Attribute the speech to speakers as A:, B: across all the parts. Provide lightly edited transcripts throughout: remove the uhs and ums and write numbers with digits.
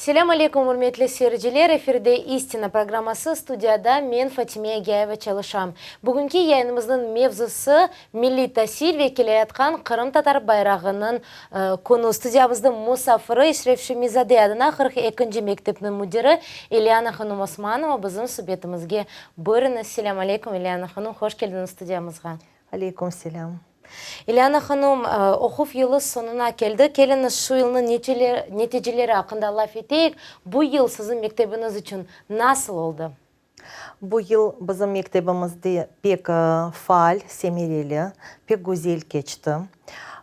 A: Selâm aleykum, ürmetli seyirciler! Efirde İstina programması, studiyada men, Fatime Egayeva çalışam. Bugünki yayınımıznıñ mevzusı, milliy tasil ve keleyatqan qırımtatar bayrağınıñ künü. Studiyamıznıñ musafiri, Eşref Şemi-zade adına 42-nci mektepniñ müdiri İlyana hanım Osmanova bizim subetimizge. Buyurıñız, selâm aleykum, İlyana hanım, hoş keldiñiz studiyamızğa.
B: Aleykum selâm.
A: İlyana hanım, oquv yılı soñuna keldi. Keliñiz, şu yılnıñ neticeleri aqqında laf eteyik. Bu yıl siziñ mektebiñiz içün nasıl oldı?
B: Bu yıl bizim mektebimizde pek faal, semereli, pek güzel keçti.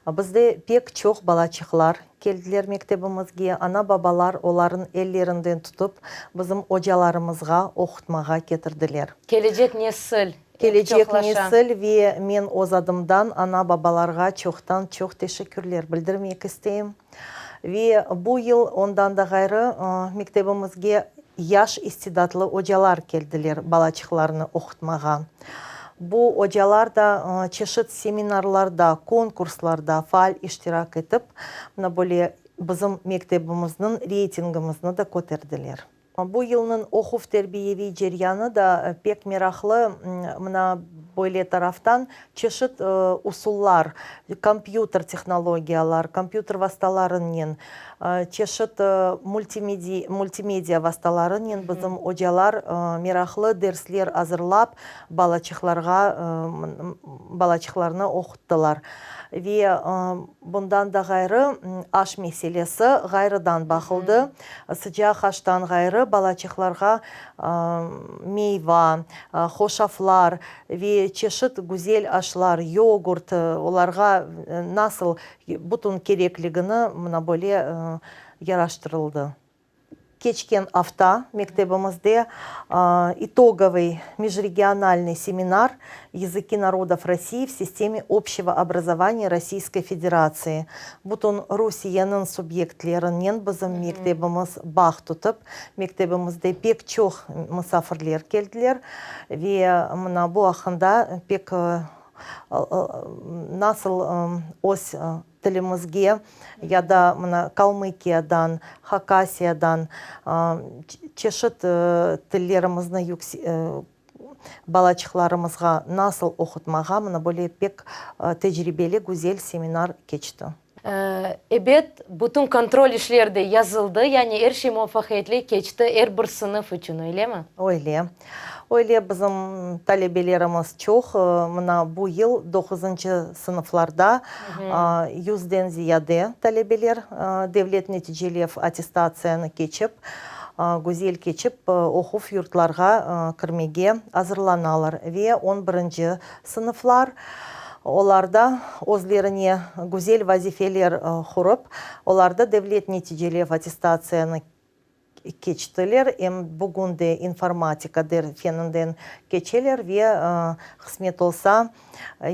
B: Bizde pek çoq balaçıqlar keldiler mektebimizge. Ana-babalar olarnıñ ellerinden tutıp, bizim ocalarımızğa oqutmağa ketirdiler.
A: Kelecek nesil
B: Kelecek nesil ve men öz adımdan ana-babalarğa çoqtan-çoq teşekkürler bildirmek isteyim. Ve bu yıl ondan da ğayrı mektebimizge yaş istidatlı ocalar keldiler balaçıqlarnı oqutmağa. Bu ocalar da çeşit seminarlarda, konkurslarda faal iştirak etip, mına böyle bizim mektebimizniñ reytingimizni de köterdiler. Bu yılnıñ oquv-terbiyeviy ceryanı da pek meraqlı, mına böyle taraftan çeşit usullar, kompyuter tehnologiyalar, kompyuter vastalarınen, çeşit multimedia vastalarınen bizim ocalar meraqlı dersler azırlap, balaçıqlarğa, balaçıqlarnı oquttılar. Ve bundan da ğayrı, aş meselesi ğayrıdan baqıldı. Sıcaq aştan ğayrı, balaçıqlarğa meyva, hoşaflar ve çeşit güzel aşlar, yogurt, olarğa nasıl bütün kerekligini mına böyle yaraştırıldı. Keçken afta mektebimizde itogovıy mejregionalnıy seminar Yazıki narodov Rossii v sisteme obşçego obrazovaniya Rossiyskoy Federatsii bütün Rusiyeniñ subyektlerinen bizim mektebimiz bağ tutıp, mektebimizde pek çoq musafirler keldiler ve mına bu aqqında pek nasıl öz tilimizge ya da mına Kalmıkiyadan, Hakasiyadan çeşit tillerimizni balaçıqlarımızğa nasıl oqutmağa, mına böyle pek tecribeli, güzel seminar keçti.
A: Ebet, bütün kontrol işler de yazıldı, yani er şey muvafaqiyetli keçti er bir sınıf içün, öylemi?
B: Öyle. Öyle, bizim talebelerimiz çoq. Mına bu yıl doquzıncı sınıflarda yüzden ziyade talebeler devlet neticelev attestatsiyanı keçip, güzel keçip, oquv yurtlarğa kirmege azırlanalar ve on birinci sınıflar, olar da özlerine güzel vazifeler qurıp, olar da devlet neticelev attestatsiyanı keçtiler, em bugün de informatika der feninden keçeler ve qısmet olsa,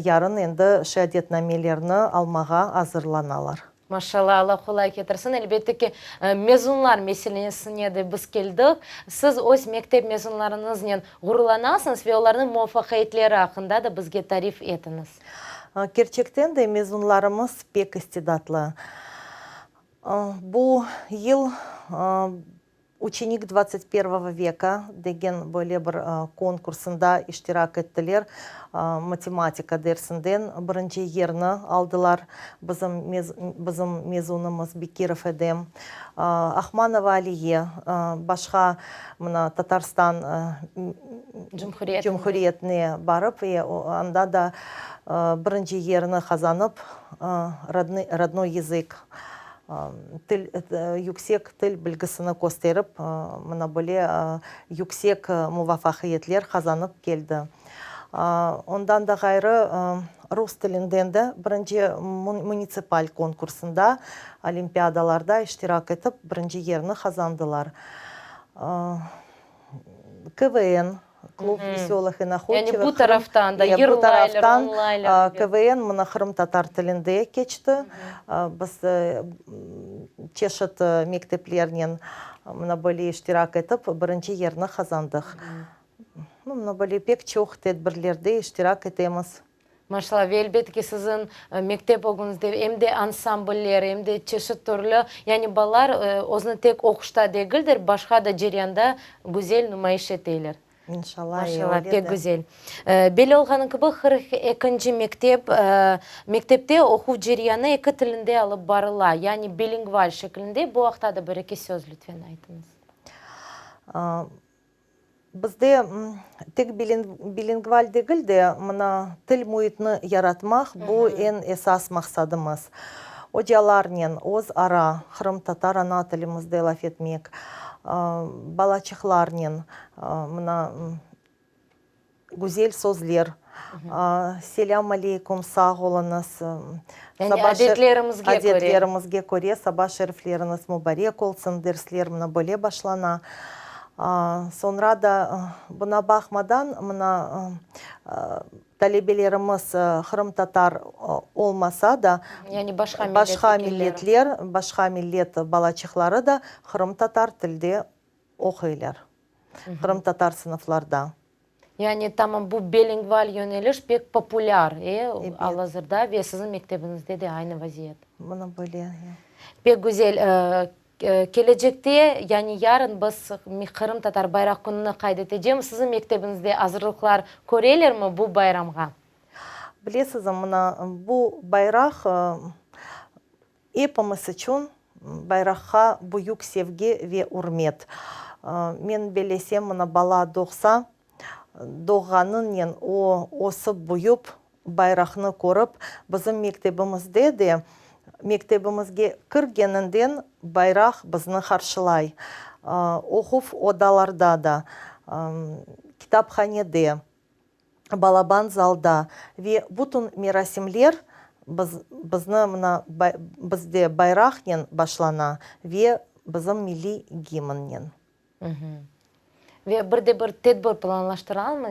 B: yarın endi şeadetnamelerni almağa azırlanalar.
A: Maşallah, Alla qolay ketirsin. Elbette ki, mezunlar meselesine de biz keldik. Siz öz mektep mezunlarıñıznen ğururlanasıñız ve olarnıñ muvafaqiyetleri aqqında da bizge tarif etiñiz.
B: Kerçekten de mezunlarımız pek istidatlı. Bu yıl Uçenik dvadtsat pervogo veka degen böyle bir konkursında iştirak ettiler. Matematika dersinden birinci yerni aldılar bizim bizim mezunımız Bekirov Edem. Ahmanova Aliye, başqa mına Tatarstan Cumhuriyetine barıp, anda da birinci yerni qazanıp, rodnoy yazık, til, yüksek til bilgisini kösterip, mına böyle yüksek muvafaqiyetler qazanıp keldi. Ondan da ğayrı, rus tilinden de birinci munitsipal konkursında, olimpiadalarda iştirak etip, birinci yerni qazandılar. KVN, Klub veselıh i nahodçivıh.
A: Yani bu taraftan da yırlaylar, oynaylar.
B: KVN mına qırımtatar tilinde keçti. Biz çeşit mekteplernen mına böyle iştirak etip, birinci yerni qazandıq. Mına böyle pek çoq tedbirlerde iştirak etemiz.
A: Maşallah, ve elbet ki, siziñ mektep ögüñizde em de ansambller, em de çeşit türlü, yani balalar özüni tek oquşta degildir, başqa da ceryanda güzel numayış eteyler.
B: İnşallah, e,
A: Maşallah,
B: öyle
A: pek
B: de.
A: güzel. Belli olğanı kibi, 42-nci mektep, mektepte oquv ceryanı eki tilinde alıp barıla, yani bilingval şeklinde. Bu aqta da bir-eki söz lütfen aytıñız.
B: Bizde tek bilingval degil de, mına, til müitni yaratmaq, bu eñ esas maqsadımız. Ocalarnen öz ara qırımtatar ana tilimizde laf etmek, balaçıqlarnen, mına, güzel sözler, Selâm aleykum, sağ oluñız,
A: Yani adetlerimizge köre.
B: Adetlerimizge köre, saba şerifleriñiz mubarek olsun, dersler mına böyle başlana. Soñra da buna baqmadan, mına talebelerimiz qırımtatar olmasa da,
A: Yani başqa millet
B: başqa
A: vekilleri.
B: milletler, başqa millet balaçıqları da qırımtatar tilde oquylar, qırımtatar sınıflarda.
A: Yani tamam bu bilingval yöneliş pek populâr, e, al-azırda ve siziñ mektebiñizde de aynı vaziyet.
B: Mına böyle, ya.
A: Pek güzel. Kelecekte, yani yarın biz Qırımtatar bayraq kününi qayd etecemiz. Siziñ mektebiñizde azırlıqlar körelermi bu bayramğa?
B: Bilesizmi, mına bu bayraq Epimiz içün bayraqqa büyük sevgi ve ürmet. Men bellesem, mına bala doğsa, doğğanınen o ösip büyüp, bayraqnı körip, bizim mektebimizde de, mektebimizge kirgeninden bayraq bizni qarşılay. Oquv odalarda da, kitaphanede. balaban zalda ve bütün merasimler biz, bizni mına bizde bayraqnen başlana ve bizim milliy gimnnen.
A: Ve bir de bir tedbir planlaştıralmı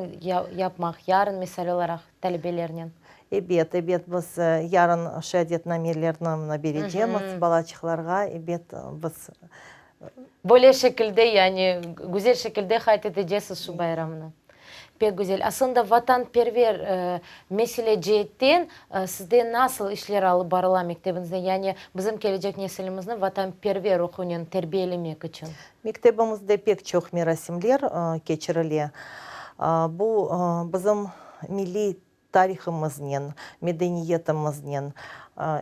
A: yapmaq yarın, misal olaraq, talebelernen?
B: Ebet, ebet, biz yarın şeadetnamelerni mına berecemiz balaçıqlarğa, ebet, biz.
A: Böyle şekilde, yani güzel şekilde qayd etecesiz şu bayramnı. Pek güzel. Aslında vatanperver mesele ceetten sizde nasıl işler alıp barıla mektebiñizde? Yani bizim kelecek nesilimizni vatanperver ruhunen terbiyelemek içün.
B: Mektebimizde pek çoq merasimler keçirile. Bu bizim milliy Tarihımıznen, medeniyetimiznen,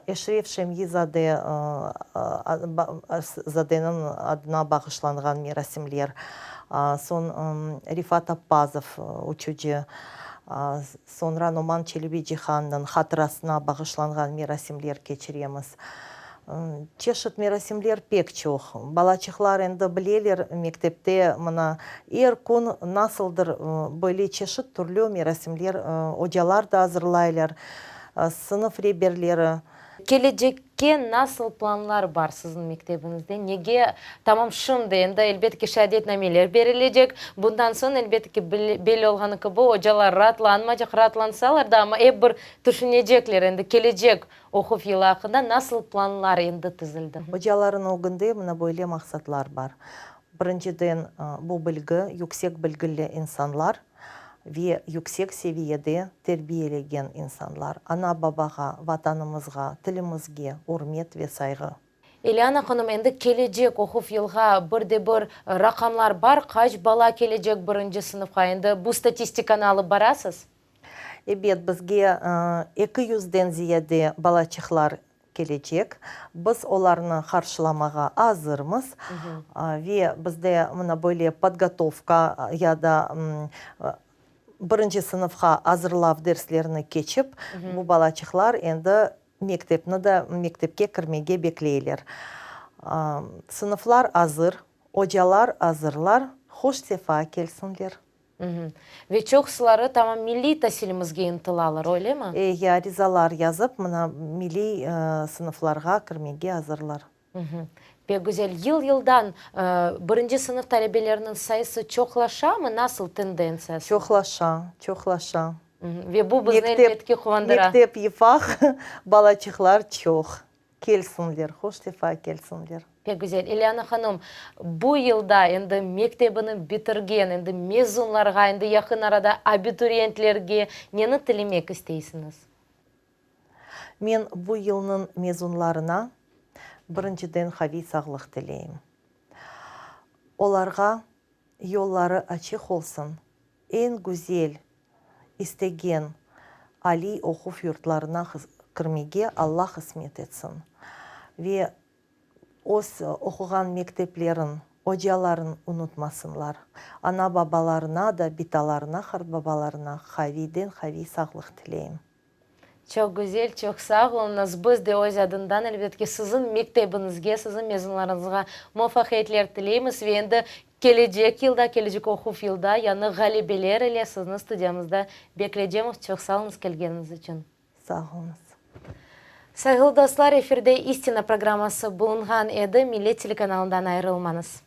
B: Eşref Şemyi-zade zadeniñ adına bağışlanğan merasimler, soñ Rifat Appazov, uçucı, soñra Noman Çelebicihannıñ hatırasına bağışlanğan merasimler keçiremiz. Çeşit merasimler pek çoq. Balaçıqlar endi bileler, mektepte mına er kün nasıldır böyle çeşit türlü merasimler ocalar da azırlaylar, sınıf reberleri.
A: Kelecekke nasıl planlar bar siziñ mektebiñizde? Nege tamam şimdi, endi elbet ki şeadetnameler berilecek, bundan soñ elbet ki belli olğanı kibi ocalar raatlanmaycaq, raatlansalar da, amma ep bir tüşünecekler endi kelecek Oquv yılı aqqında nasıl planlar endi tizildi?
B: Ocalarnıñ ögünde mına böyle maqsatlar bar. Birinciden, bu bilgi, yüksek bilgili insanlar ve yüksek seviyede terbiyelegen insanlar, ana-babağa, Vatanımızğa, tilimizge ürmet ve sayğı.
A: Eliana hanım, endi kelecek oquv yılğa bir de bir raqamlar bar, qaç bala kelecek birinci sınıfqa, endi bu statistikanı alıp barasız?
B: Ebet, bizge eki yüzden ziyade balaçıqlar kelecek. Biz olarnı qarşılamağa azırmız ve bizde mına böyle podgotovka ya da birinci sınıfqa azırlav derslerini keçip, bu balaçıqlar endi mektepni de, mektepke kirmege bekleyler. Sınıflar azır, ocalar azırlar, hoş sefa kelsinler.
A: Ve çoqsuları tamam milliy tasilimizge ıntılalar, öylemi?
B: E, arizalar yazıp, mına, milliy sınıflarğa kirmege azırlar.
A: Pek güzel. Yıl-yıldan birinci sınıf talebeleriniñ sayısı çoqlaşamı? Nasıl tendentsiyası?
B: Çoqlaşa, çoqlaşa.
A: Ve bu bizni elbet ki quvandıra.
B: Mektep yıfaq, balaçıqlar çoq. Kelsinler, hoş sefa kelsinler.
A: Pek güzel. İlyana hanım, bu yılda endi mektebini bitirgen, endi mezunlarğa, endi yaqın arada abituriyentlerge neni tilemek isteysiñiz?
B: Men bu yılnıñ mezunlarına birinciden qaviy sağlıq tileyim. Olarğa yolları açıq olsun, eñ güzel, istegen aliy oquv yurtlarına kirmege Alla qısmet etsin ve öz oquğan mekteplerin, ocaların unutmasınlar. Ana-babalarına da, bitalarına, qartbabalarına qaviyden-qaviy sağlıq tileyim.
A: Çoq güzel, çoq sağ oluñız. Biz de öz adından, elbet ki, siziñ mektebiñizge, siziñ mezunlarıñızğa muvafaqiyetler tileymiz ve endi kelecek yılda, kelecek oquv yılda yañı ğalebeler ile sizni studiyamızda bekleycemiz. Çoq sağ oluñız kelgeniñiz içün.
B: Sağ oluñız.
A: Sayğılı dostlar, efirde İstina programması bulunğan edi. Millet telekanalından ayırılmañız.